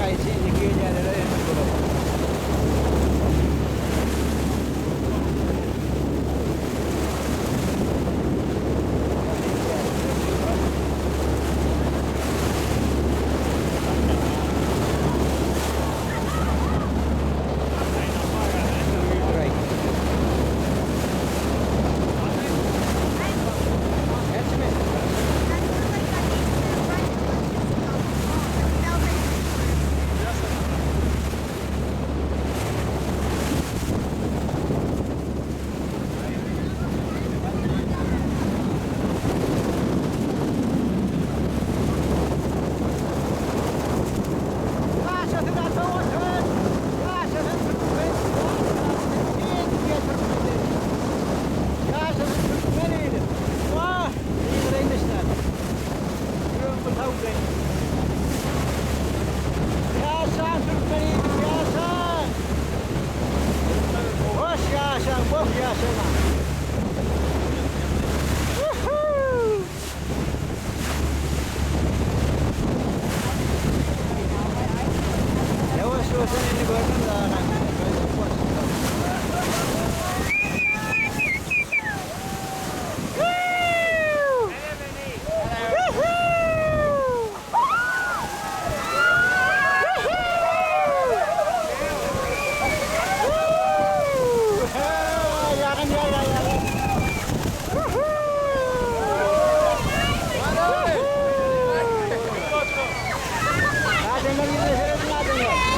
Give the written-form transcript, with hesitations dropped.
Çaý içince gelýänlere ömür bolar. Ýaşasyn ata Watan! Ýaşasyn türkmen! Ýaşasyn türkmen! Ýaşasyn türkmen ili! Wah! Gygyraýyn işläp. Ýüregim bir tawdy. Ýaşaň türkmen ili! Ýaşaň! Hoş ýaşaň, bok ýaşamaň! Woohoo! Ýawaş ýuwaşdan indi gördüm dagy. Ýagyn ýagýar ýagyn. Adamlar ýüzüne serediň adamlar.